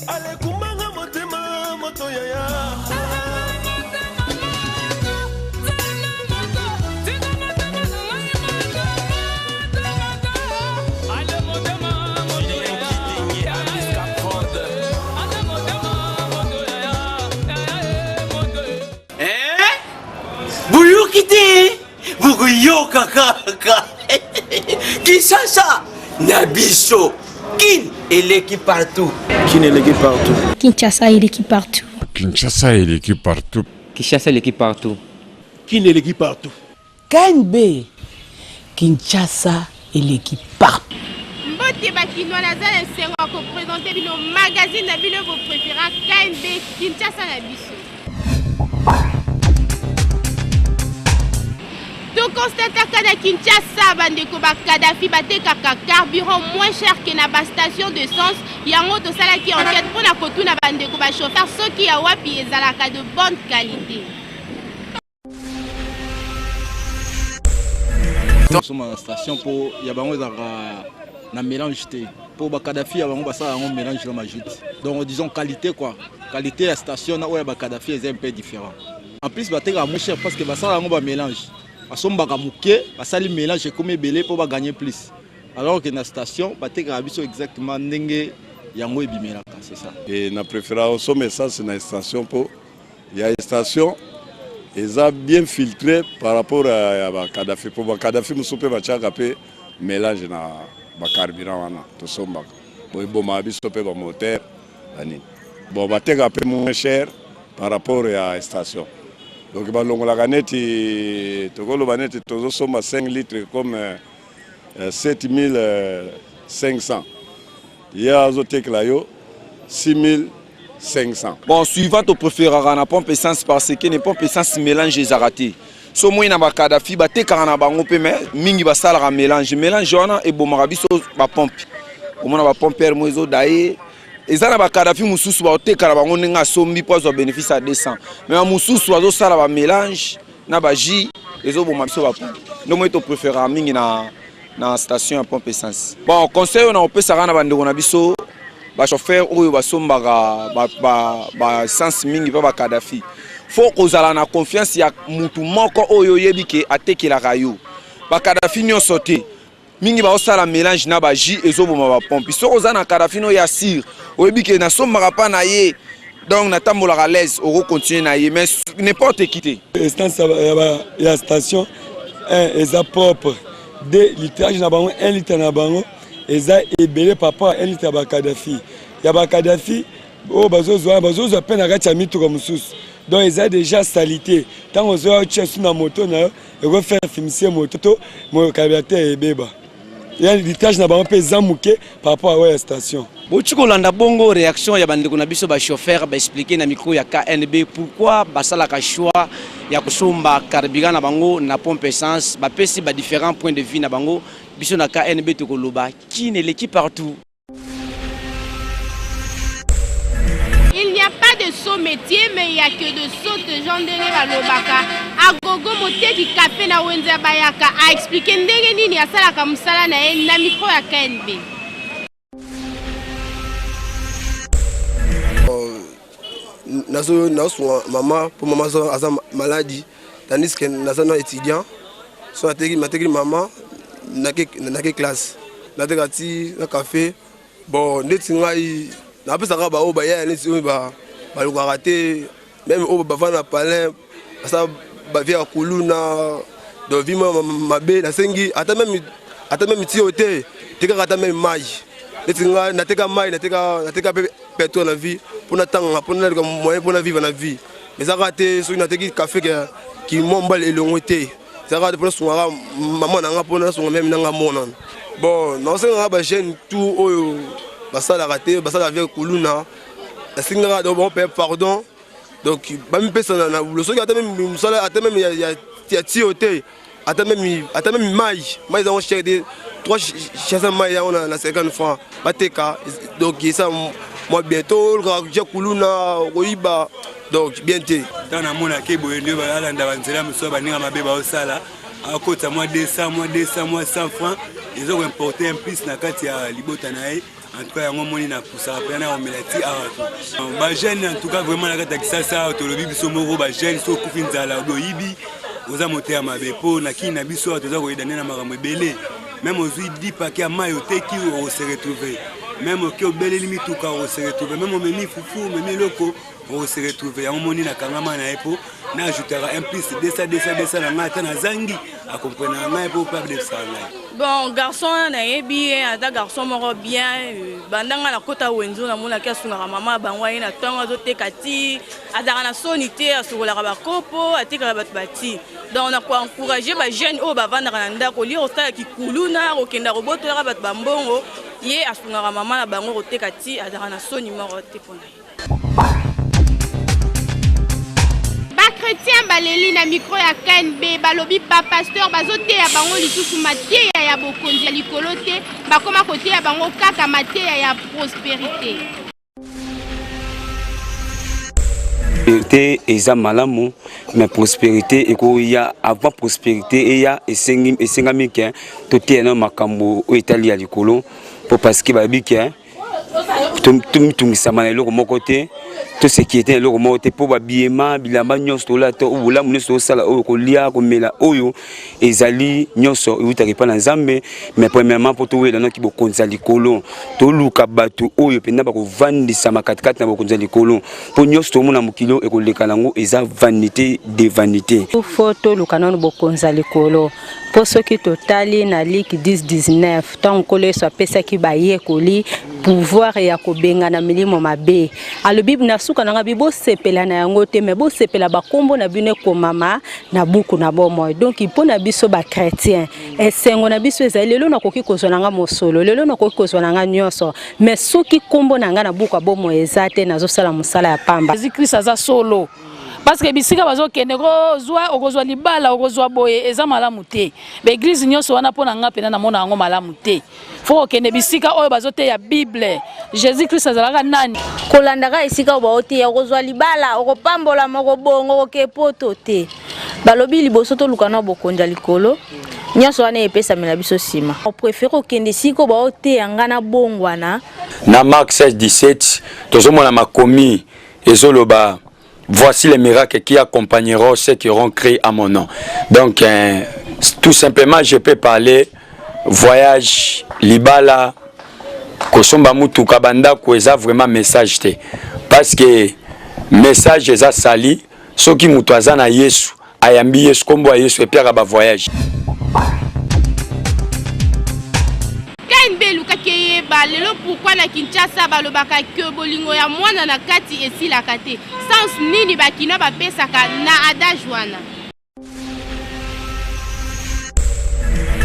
Alekumbanga motema moto yaya. Boyoki te, bokoyoka kaka. Kinshasa na biso, Kin eleki partout. Kin eleki partout. Kinshasa eleki partout. Kinshasa eleki partout. Kinshasa eleki partout. Kin eleki partout. KNB Kinshasa eleki partout. Mbote ba kinois, naza na esengo ya ko presenter bino magazine na bino bo prefera, KNB Kinshasa na biso. Toconstataka na Kinshasa bandeko ba Kadhafi batekaka carburant moins cher que na ba station d'essence. Yango tosalaki enquête mpona kotuna bandeko ba chauffeur soki ya wapi ezalaka de bonne qualité. Tosomba na station mpo ya bango ezalaka na mélange te, mpo bakadafi ya bango basala yango mélange na mazout. Donc disons qualité quoi, qualité ya station na oyo ya bakadafi eza un peu différent. En plus batekaka moins cher parce que basala yango bamélange, basombaka moke, basali mélange ekomi ebele mpo bagagner plus, alors que na station batekaka biso exactement ndenge yango ebimelaka, c'est ça. E na préféra osomba essence na station mpo ya station eza bien filtré par rapport ya bakadafi, mpo bakadafi mosusu mpe batiaka mpe mélange na bacarburant wana tosombaka bo ebomaka biso mpe bamoteur banini. Bon, batekaka mpe moins cher par rapport ya station, donc balongolaka neti tokoloba neti tozosomba 5 litres comme 7500, ye azotekela yo 6500. Bon, suivant topréféraka na pompe essence parce que ne pompe essence mélange ezalaka te. So moi na bakadafi batekaka na bango mpe, mais mingi basalaka mélange. Mélange wana ebomaka biso bapompe. Omona bapompe mo ezoda ye. Eza na bakadafi mosusu baoteka na bango ndenge asombi mpo azwa bénéfice ya 200, mais bamosusu azosala bamélange na bajus, ezoboma biso bapompe. Nde moi topréféraka mingi na station ya pompe essence. Bon, conseil oyo na kopesaka na bandeko na biso bachauffeur oyo basombaka baessence mingi mpe bakadafi, faut kozala na confiance ya mutu moko oyo oyebi ke atekelaka yo. Bakadafi nyonso te, mingi baosala mélange na bajus, ezoboma bapompe. Soki oza na kadafi no ya sûr, oyebi ke nasombaka mpa na ye, donc natambolaka l'aise, okocontinue na ye, mais n'importe qui te. Essence ya station, 1 eza propre, 2 litrage na bango, 1 litre na bango eza ebele par rapport à 1 litre ya bakadafi. Ya bakadafi oyo bazozwa mpe na kati ya mituka mosusu, donc eza déjà salité. Ntango ozoya otia su na moto na yo, ekofaire fumiser moto to carburateur ebeba. Ya litrage na bango mpe eza moke par rapport à oyo ya station. Bouti kolanda bongo réaction ya bandeko na biso bachauffeur, baexpliquer na micro ya KNB pourquoi basalaka choix ya kosomba carburant na bango na pompe essence. Bapesi ba différents points de vue na bango. Biso na KNB tokoloba Kin eleki partout. Il n'y a pas de sot métier, mais il n'y a que de sottes gens. Ndenge balobaka, Agogo moteki kafe na wenze ya Bayaka a expliqué ndenge nini asalaka mosala na ye na micro ya KNB. Nazosunga mama mpo mama aza maladi, tandis que naza na étudiant. So nateki mama, nake classe, nateka ti na café. Bon, neti ngai napesaka baoyo bayaya, neti oyo balukaka te, même oyo bavanda na palin, basala bavie ya kuluna, donc vie mabe. Nasengi ata même tio te, tekaka ata même mai. Neti ngai nateka mai, nateka mpe pétrole na vie mpo natangaka, mpo naluka moyen mpo na vivre na vie. Eza kaka te soki nateki café kimwa mobali elongo te, eza kaka te mpo nasungaka mama na nga, mpo nasunga même nanga monana. Bon, naosengaka bajeune tout oyo basalaka te, basalaka vie kuluna, nasengaka donc bango mpe pardon, donc bamipesa na bulo. Soki ata même mosala, ata même ya tio te, ata même mai, mai ezango cher te, 3 chasse mai yango na 50 francs bateka, donc esa mwa bien. To olukaka ja kuluna koyiba, donc bien te. Ntango namonaki boye nde balanda banzela mosusu, baninga mabe baosala, akota mwa 200, mwa 200, mwa 100 francs, eza koimporte un plus na kati ya libota na ye. En tout cas yango omoni na pusaka mpena na komela ti awa to bajeune. En tout cas vraiment na kati ya Kisasa awa tolobi biso moko bajeune, so okufi nzala obi oyibi, oza moteya mabe. Mpo na kini na biso awa toza koyeda nde na makambo ebele. Même ozwi 10 paquet ya mai oteki, okose retrouver. Même oke obeleli mituka, okose retrouver. Même omemi fufu, omemi eloko, okose retrouver. Yango moni nakangama na ye mpo na ajoutaka un plus 200 200 200 na ngai, ata nazangi akomprenaka ngai mpo mpe abebisaka ngai. Bon, garçon wana nayebi ye, aza garçon moko bien. Banda ngai nakota wenzo, namonaki asungaka mama bango. Aye na ntongo, azoteka ti, azalaka na soni te, asokolaka bakopo, atekaka bato bati. Donc na koencourage bajeune oyo bavandaka na ndako, lie kosala kikuluna, kokenda kobotolaka bato bambongo, ye asungaka mama na bango koteka ti, azalaka na soni moko te mpona ye. Bachrétien baleli na micro ya KNB, balobi bapasteur bazoteya bango lisusu mateya ya bokonzi ya likolo te, bakoma koteya bango kaka mateya ya prospérité. Prospérité eza malamu, mais prospérité ekoya avant. Prospérité eya, esengi esengami ke toteya na makambo oyo etali ya likolo, mpo parce que bayebi ke tomitungisama na eloko moko te, tosekete na eloko moko te, mpo babiyema bilamba nyonso tolata, bolamu nyonso tosala, oyo kolia, komela, oyo ezali nyonso eutaka epai na Nzambe. Mais premièrement, mpo towela noki bokonzi ya likolo, toluka bato oyo mpenza bakovandisama katikati na bokonzi ya likolo, mpo nyonso tomona mokili oyo ekoleka nango eza vanité de vanité. Faut toluka nano bokonzi ya likolo, mpo soki totali na Luc 10 19, ntango Nkolo Yesu apesaki bayekoli pouvoir ya kobengana milimo mabe, alobi na suka na ngai: bosepela na yango te, me bosepela bakombo na bino ekomama na buku na bomoi. Donc mpo na biso bachrétien, esengo na biso ezali lelo nakoki kozwa na nga mosolo, lelo nakoki kozwa na nga nyonso, mais soki kombo na nga na buku ya bomoi eza te, nazosala mosala ya pamba. Jésus Christ aza solo, parce que bisika bazokende kozwa, okozwa libala, okozwa boye, eza malamu te. Baeglise nyonso wana, mpo na nga mpena namona yango malamu te. Faut kokende bisika oyo bazoteya Bible, Jésus Christ azalaka nani. Kolandaka esika oyo baoteya, okozwa libala, okopambolama, okobongo, okoke poto te. Balobi liboso toluka na bokonzi ya likolo, nyonso wana epesamela biso nsima. Opréféré okende esika oyo baoteya nga na bongwana. Na Marc 16 17, tozomona makomi ezoloba: "Voici les miracles qui accompagneront ceux qui auront crié à mon nom." Donc tout simplement, je peux parler voyage, libala, kosomba mutuka, bandako, eza vraiment message te, parce que message eza sali. Soki moto aza na Yesu, ayambi Yesu, nkombo ya Yesu epiaka bavoyage. KNB elukaki eyeba lelo pourquoi na Kinshasa balobaka ke bolingo ya mwana na kati esilaka te. Sens nini bakinois bapesaka na adage wana?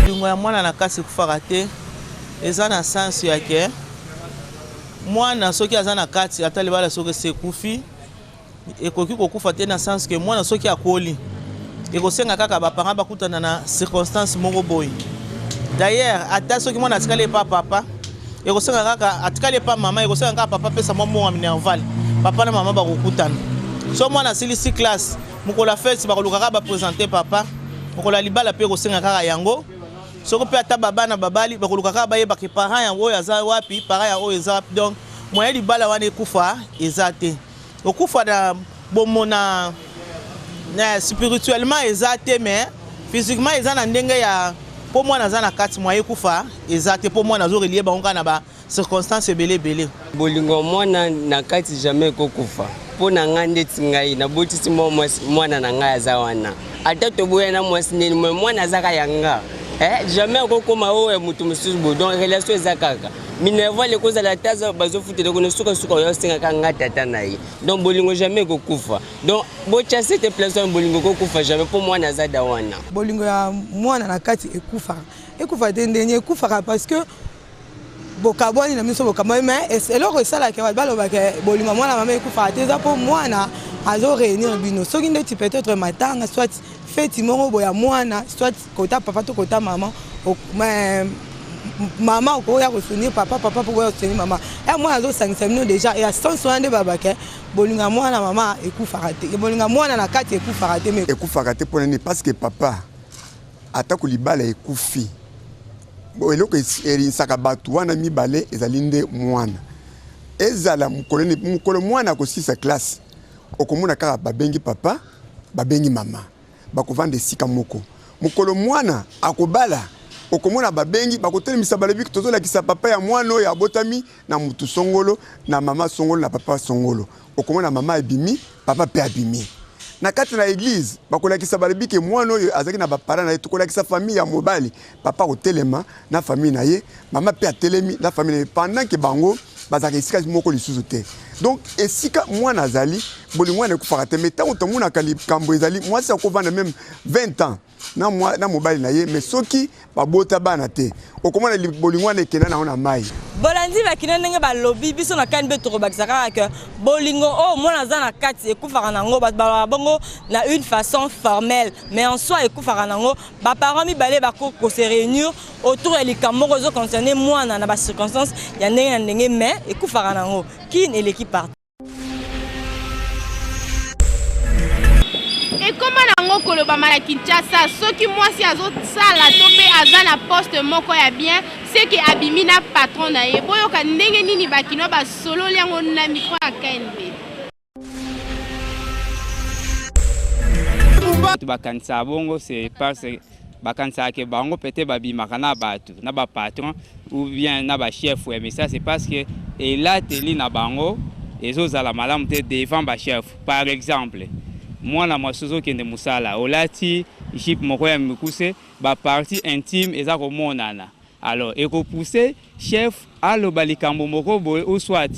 Bolingo ya mwana na kati ekufaka te, eza na sens ya ke mwana soki aza na kati, ata libala soki esi ekufi, ekoki kokufa te, na sens ke mwana soki akoli, ekosenga kaka baparent bakutana na circonstance moko boye. D'ailleurs, ata soki mwana atikali epa papa, ekosenga kaka, atikali epa mama, ekosenga kaka papa apesa mwa mbongo ya minerval, papa na mama bakokutana. So mwana asilisi classe, mokolo ya fete bakoluka kaka baprésente papa. Mokolo ya libala mpe ekosenga kaka yango. Soki mpe ata babana babali, bakoluka kaka bayebaka parent ya oyo aza wapi, parent ya oyo eza wapi. Donc moyen libala wana ekufa eza te. Okufa na bomona na spirituellement eza te, mais physiquement eza na ndenge ya mpo mwana aza na kati. Moyen ekufa eza te, mpo mwana azorelier bango kaka na ba circonstance ebele ebele. Bolingo mwana na kati jamais ekokufa. Mpo na ngai, ndeti ngai nabotisi mwa mwana na ngai aza wana, ata toboya na mwasi ndeni, mais mwana azaka ya nga, eh, jamais akokóma oyo ya moto mosusu boye. Donc relation eza kaka minerval, ekozala ata bazofutela kuna, sukasuka oyo osengaka nga tata na ye. Donc bolingo jamais ekokufa. Donc botya sete place wana, bolingo ekokufa jamais, mpo mwana aza da wana. Bolingo ya mwana na kati ekufaka, ekufa te. Ndenge ekufaka? Parce que bokabwani na biso, bokabwani, mais eloko esalaka balobaka bolingo ya mwana mama ekufaka te, eza mpo mwana azoréunir bino. Soki ndeti peut-être matanga, soit feti moko boya mwana, soit kota papa to kota mama, mama okoya kosoutenir papa, papa mpo koya kosoutenir mama, ya mwana azosangisa bino déjà. Ya sens wana nde babake bolingo ya mwana mama ekufaka te, bolingo ya mwana na kati ekufaka te. Ekufaka te mpona nini? Parce que papa, atako libala ekufi. Eloko erinisaka bato wana mibale ezali nde mwana. Ezala mokolo nini, mokolo mwana akosilisa classe, okomona kaka babengi papa, babengi mama, bakovanda esika moko. Mokolo mwana akobala, okomona babengi, bakotelemisa, balobi tozolakisa papa ya mwana oyo abotami na mutu songolo, na mama songolo, na papa songolo. Okomona mama abimi, papa pe abimi. Na kati na eglise bakolakisa, balobi ke mwana oyo azalaki na ba parents na ye, tokolakisa famille ya mobali, papa akotelema na famille na ye, mama pe atelemi na famille na ye, pendant ke bango bazalaka esika moko lisusu te. Donc esika mwana azali, bolingo wana ekufaka te. Mais tango tomonaka likambo ezali, mwasi akovanda meme 20 ans na, mwa, na mobali na ye, mais soki babota bana te, okomona bolingo wana ekenda nango na mai. Bolandi bakino ndenge balobi, biso na KNB tokobakisa kaka ke bolingo oyo mwana aza na kati ekufaka nango. Bato balobaka bongo na une façon formelle, mais en soi ekufaka nango. Ba parents mibale bakoki ko se réunir autour ya likambo moko ezo concerner mwana na ba circonstances ya ndenge na ndenge, mais ekufaka nango. Kin eleki partout. Ekoma nango kolobama na Kinshasa, soki mwasi azosala to mpe aza na poste moko ya bien, seke abimi na patron na ye. Boyoka ndenge nini ba kinois basololi yango na micro ya KNB. Bato bakanisaka bongo, c'est parce bakanisaka ke bango peut-être babimaka na bato, na ba patron ou bien na ba chef ya mais ça c'est parce que elateli na bango ezozala malamu te devant ba chef. Par exemple, mwana mwasi ozokende mosala, olati jupe moko ya mikuse, ba partie intime eza komonana, alors eko pousser chef aloba likambo moko boye ou soit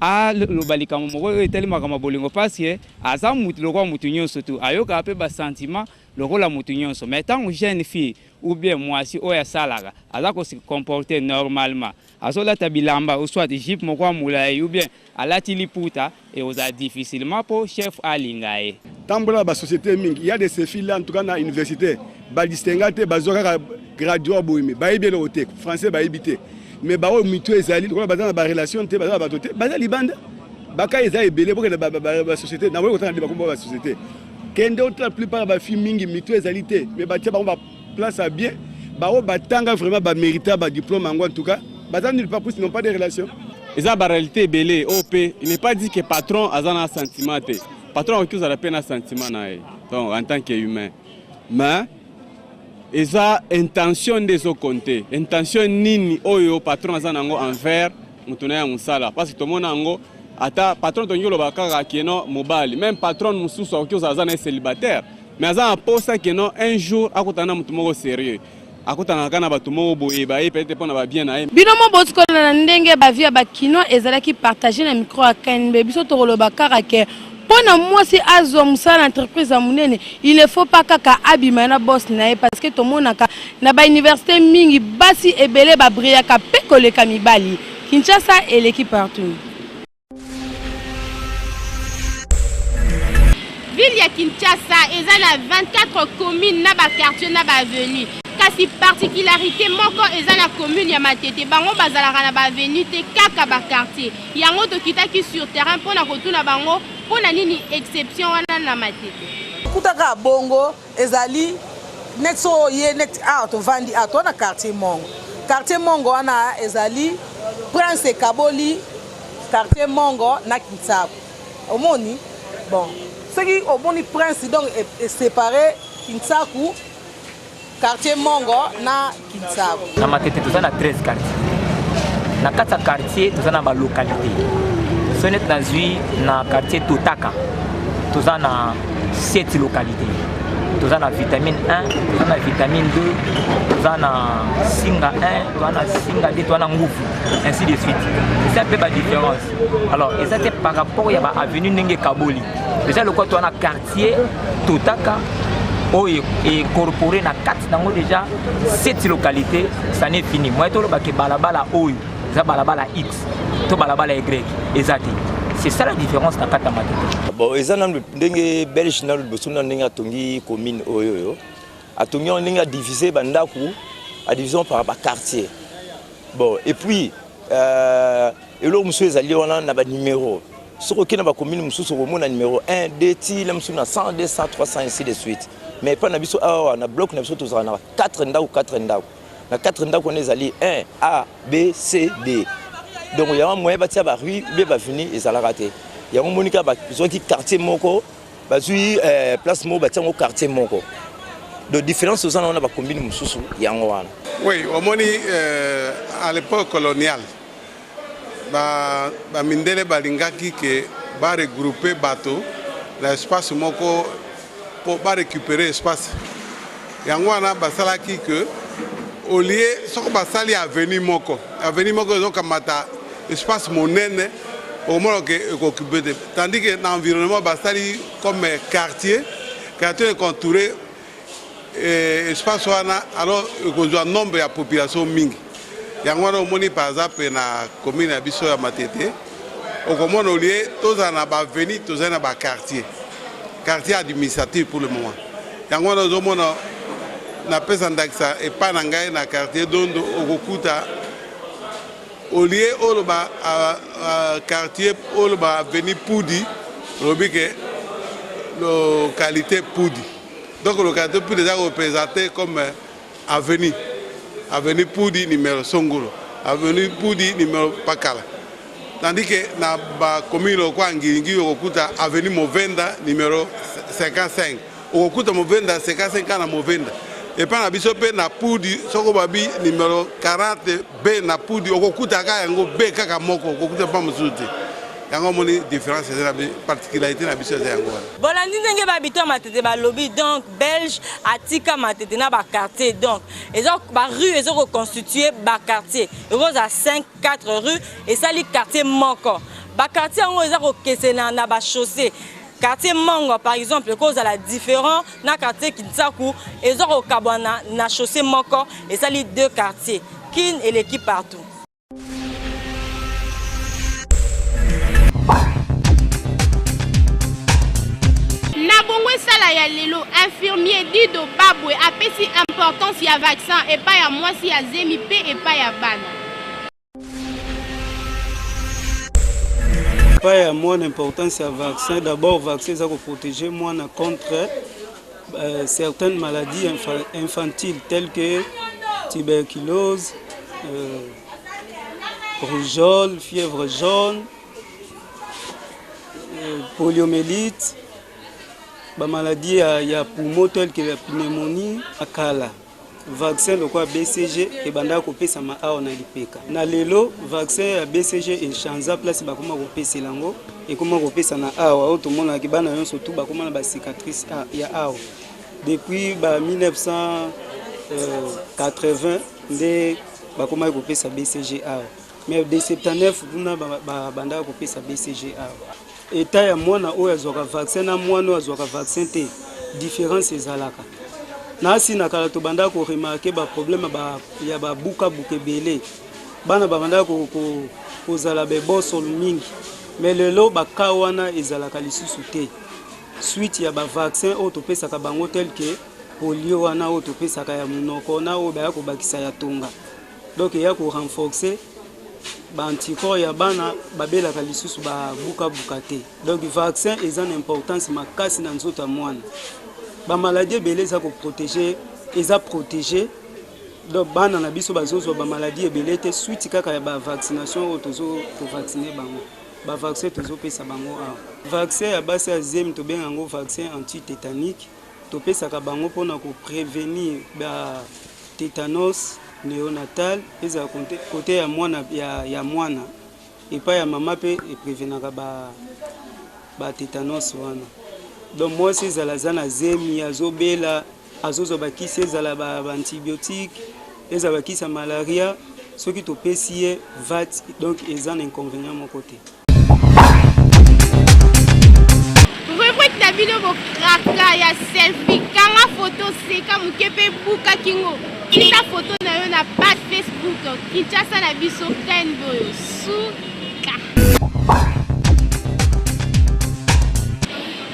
aloba likambo moko oyo etali makambo ya bolingo, parce que aza mutu lokola mutu nyonso tu, ayokaka pe ba sentiment lokola mutu nyonso. Mais tango jeune fille ou bien muasi oyo asalaka aza ko se comporter normalement, azolata bilamba ou soit jupe moko ya mulayi ou bien alati liputa, ekozala difficilement po chef alinga ye. Tambola na ba societe mingi, il ya de ces filles là en tout cas na universite ba distinga te, bazua kaka graduat boye mais bayebi eloko te, français bayebi te, mais ba oyo mitu ezali lokola baza na ba relation te, baza na bato te, baza libanda. Ba cas eza ebele, bokende ba, ba, ba, ba societe, nakoki kotanga nde bakombo ba societe. Kende otala plupart ya ba filles mingi mitu ezali te, mais batia bango ba place ya bien, ba oyo batanga vraiment ba merita ba diplome yango en tout cas baza nulle part puisqu'ils n'ont pas de relation. Eza ba realite ebele oyo pe il n'est pas dit que patron aza na sentiment te. Patron akoki kozala pe na sentiment na ye donc en tant que humain mais eza intention nde ezo compter. Intention nini oyo patron aza na yango envers moto na ye ya mosala parce que tomona yango ata patron tolingi koloba kaka que non mobali meme patronne mosusu akoki kozala aza na ye celibataire mais aza na posa que non un jour akutana na moto moko serieux. Akutanaka kaka na bato moko boye baye peut-etre pona ba bien na ye. Bino mo boti kolanda na ndenge ba vie ya ba kinois ezalaki partage na micro ya KNB. Biso tokoloba kaka ke mpo na mwasi azwa mosala na entreprise ya monene, il ne faut pas kaka abima na boss na ye, parce que tomonaka na ba universite mingi basi ebele ba brillaka mpe koleka mibali. Kinshasa eleki partout. Ville ya Kinshasa eza na 24 communes na ba quartiers na ba avenues. Kasi particularité moko eza na commune ya Matete, bango bazalaka na ba avenues te kaka ba quartiers. Yango tokitaki sur terrain pona kotuna bango pona nini exception wana na Matete. Lokuta kaka bongo ezali neti soki oye neti awa tovandi awa toza na quartier mongo quartier mongo wana ezali prince ekaboli quartier mongo na kinsaku omoni bon soki omoni prince donc e separe kinsaku quartier mongo na kinsaku. Na Matete toza na 13 quartier na kati ya quartier toza na ba localité so neti nazwi na quartier Totaka toza na 7 localité toza na vitamine 1 toza na vitamine 2 toza na singa 1 toza na singa 2 toza na nguvu ainsi de suite eza mpe ba différence alors eza te par rapport ya ba avenue ndenge ekaboli eza lokola toza na quartier Totaka oyo ecorpore na kati nango déjà 7 localité ça n'est fini moyen toloba ke balabala oyo eza balabala x to balabala y eza te c'est ça la différence na kati ya Matete. Bon, eza nanu ndenge belge nanu liboso nanu ndenge atongi commune oyo oyo atongi yango ndenge adivise bandako adivise yango par baquartier bon et puis euh, eloko mosusu ezali wana na banimero soki okei na bacommune mosusu okomona numero 1 2 ti la mosusu na 100 200 300 ainsi de suite mais epai na biso awa na bloc na biso tozala na 4 ndako 4 ndako. Na 4 ndako wana ezali 1 A B C D. Donc yango moyen batia ba rue ou bien ba avenue ezalaka te. Yango omoni kaka bazwaki quartier moko, bazwi eh, place moko batia yango quartier moko. Donc différence oza na wana ba commune mosusu yango wana. Oui, omoni euh, à l'époque coloniale ba, ba mindele balingaki ke ba regrouper bato na espace moko mpo ba récupérer espace yango wana basalaki ke au lieu soko basali avenue moko avenue moko ezokamata espace monene okomona ke ekokipe te tandis que na environnement basali comme quartier quartier econtouré eh, espace wana alors ekozwa nombre ya population mingi yango wana omoni par exemple na commune ya biso ya matete okomona olie tozala na baavenue tozali na baquartier quartier administratif pour le moment yango wana ozomona napesa ndakisa epai na ngai na quartier dondo okokuta olie oloba quartier oloba avenue pudi olobi ke localité pudi donc localité pudi eza représente comme avenue avenue pudi numéro songolo avenue pudi numéro pakala tandis que na bacommune lokola ngiringiri okokuta avenue movenda numéro 55 okokuta movenda 55 na movenda epai na biso mpe na pudi soko babi numero 40 b na pudi okokuta kaka yango b kaka moko okokuta mpa mosusu te yango omoni différence eza na particularité na biso eza yango wana bolandi ndenge babito ya matete balobi donc belge atika matete na baquartier donc eza barue eza koconstitue baquartier ekozala 5 4 rue esali quartier moko baquartier yango eza kokesena na bachaussée quartier Mango par exemple ekozala différent na quartier Kinsaku eza kokabwana na chaussée moko esali deux quartiers Kin eleki partout. Na bongo esala ya lelo, infirmier Dido Babwe apesi importance ya vaccin epai ya mwasi ya zemi mpe epai ya bana. Epai ya mwana importance ya vaccin, d'abord vaccin eza koprotege mwana contre euh, certaines maladies infa infantiles telles que tuberculose, euh, rougeole, fièvre jaune, euh, poliomyélite, ba maladies ya, ya poumon telles que la pneumonie, akala. Vaccin lokola BCG ebandaka kopesama awa na lipeka. Na lelo vaccin ya BCG echanza place bakoma kopesela yango, ekoma kopesa na awa oyo tomonaki bana nyonso tu bakoma na ba cicatrice ya awa depuis ba 1980 nde bakomaki kopesa BCG awa mais de 79 kuna babandaka kopesa BCG awa. Etat ya mwana oyo azwaka vaccin na mwana oyo azwaka vaccin te difference ezalaka. Nasi na kala tobandaka ko remarquer ba problème ba ya ba buka buka ebele. Bana babandaka ko, ko, kozala bebosolo mingi. Mais lelo ba cas wana ezalaka lisusu te. Suite ya ba vaccin oyo topesaka bango tel que polio wana oyo topesaka ya munoko na oyo baya kobakisa ya tonga. Donc eya ko renforcer ba anticorps ya bana babelaka lisusu ba buka buka te. Donc vaccin eza na importance makasi na nzoto ya mwana. Ba maladie ebele eza ko protéger, eza protéger. Donc bana na biso bazozwa ba maladie ebele te suite kaka ya ba vaccination oyo tozo ko vacciner bango. Ba vaccin tozopesa bango awa. Vaccin ya basi ya zemi tobenga yango vaccin anti-tétanique. Topesaka bango pona ko prevenir ba tetanos neonatal ezala cote ya mwana ya, ya mwana epai ya mama pe e prevenaka ba ba tetanos wana. Donc mwasi ezala aza na zemi azobela azozwa bakisi ezala ba, ba antibiotique ezala bakisi ya malaria soki topesi ye vat donc eza na inconvenient moko te. Rubrique na bino bokraka ya selfie kanga foto seka moke mpe buka kingo tinda foto na yo na page Facebook Kinshasa na biso ken boyo suka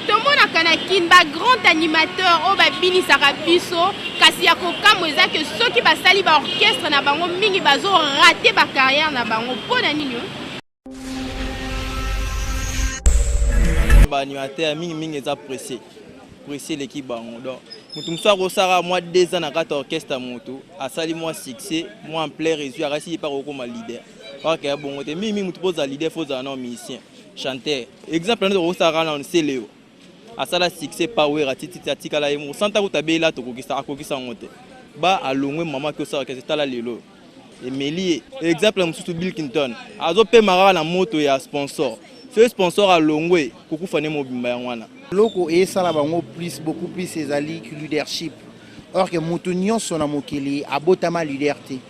tomonaka na kin ba grand animateur oyo babinisaka biso kasi ya kokamwa eza ke soki basali ba orchestre na bango mingi bazo rate ba carrière na bango mpo na nini? Ba animateur mingi mingi eza presse presse eleki bango donc. Moto mosusu akosala mwa 2 ans na kati ya orchestre ya moto, asali mwa succès, mwa ampleur ezwi, akasi ye mpe akokoma leader. Or que ya bongo te. Mingi mingi moto mpo ozala leader faut ozala nao musicien, chanteur. Exemple nde tokosala kaka nano Celeo. Asala succès pa Werra ti ti atikala ye moko. Santa kutu abela tokokisa akokisa yango te. Ba alongwe mama ake osala orchestre tala lelo. Emeli ye. Exemple mosusu Bill Clinton azopema kaka na moto ya sponsor. Soki sponsor alongwe kokufa nde mobimba yango wana. Eloko esala bango plus beaucoup plus ezali ki leadership or que mutu nionso na mokili abotama leader te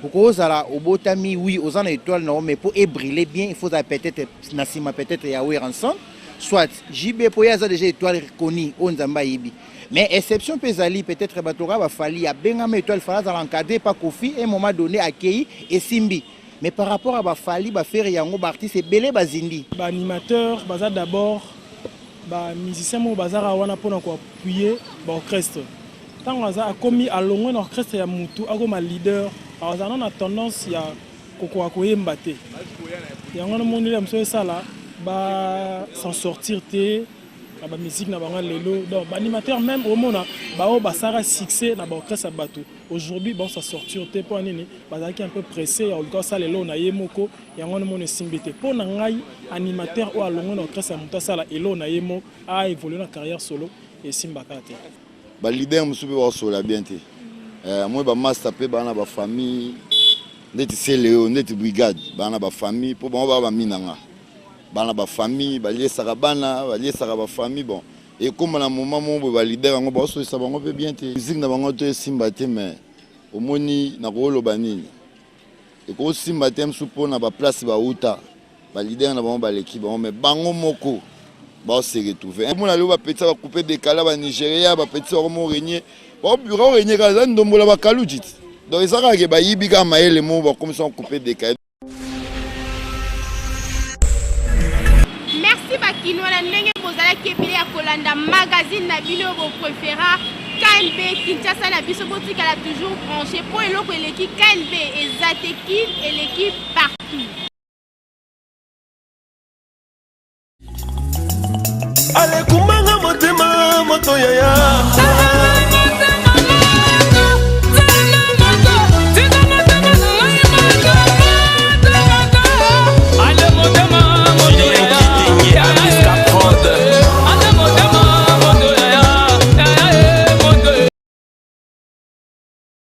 okozala obotami oui oza na etoile na yo mais po e briller bien il faut ozala peut etre na sima peut etre ya Werrason soit JB po ye aza dejà etoile connue oyo Nzambe ayebi mais exception pe ezali peut etre bato lokola ba Fally abengama etoile fallait azala encadre pa Koffi un moment donne akeyi esimbi mais par rapport ya ba Fally ba Ferre yango ba artistes ebele bazindi. Ba animateurs baza d'abord ba musiciens moko bazaka wana pona ko appuyer ba orchestre. Tango aza akomi alongwe na orchestre ya mutu akoma leader azala na tendance ya kokoka koyemba te. Yango wana omoni mosusu esala ba s'en sortir te na ba musique na bango lelo. Donc ba animateurs meme omona ba oyo basala succès na ba orchestre ya batu aujourd'hui ba s'en sortir te po nini bazalaki un peu pressé ya koluka osala eloko na ye moko. Yango wana omoni esimbi te. Po na ngai animateur oyo alongwe na orchestre ya mutu asala eloko na ye moko a evoluer na carrière solo esimbaka te. Ba leader mosusu pe baosolola bien te. Eh, moi ba masta pe baa na ba famille ndeti Celeo, ndeti Brigade, baa na ba famille po bango baa ba mina nga. Baa na ba famille, baliesaka bana, baliesaka ba famille bon. Ekoma na moment moko boye ba leader yango baosolisa bango pe bien te. Musique na bango to esimba te mais omoni nakoloba nini? Ekosimba te msu pona ba place ba wuta ba leader na bango baleki bango mais bango moko bao se retrouver. Omona lelo ba petit ba coupe decala ba Nigeria ba petit ba komo regner ba bureau regner kaka eza ndombola ba kaluji ti. Donc eza kaka ke bayibi kaka mayele moko bakomisa yango coupe decale. Merci ba kinois na ndenge bozalaki ebele ya kolanda magazine na bino bo prefera KNB Kinshasa na biso botikala toujours branché po eloko eleki KNB eza te kin eleki partout. Alekumanga motema moto yaya.